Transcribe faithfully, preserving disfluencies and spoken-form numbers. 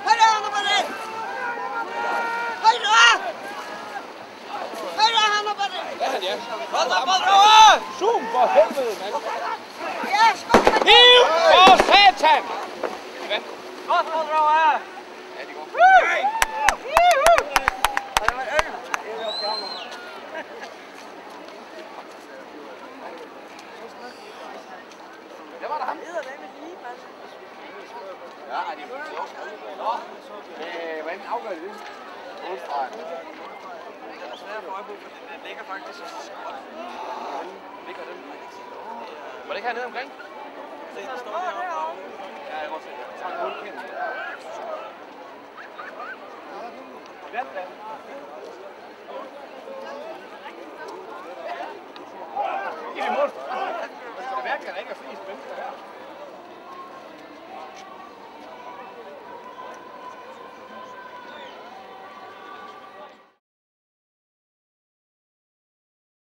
Hoyra, hann er bara! Hoyra! Hoyra, hann er bara! Sum for helvede, mand! Ja, skot, mand! Hiv for satan! Godt, Róa! Det var da ham. Ja, det er klogt. Nå, øh, hvordan afgør det? Udefra. Den er svær at få øje på, fordi den ligger faktisk godt. Ligger den? Var det ikke hernede omkring? Se, den står deroppe. Ja, jeg må se. Jeg tager en mundpind. Vent, vent.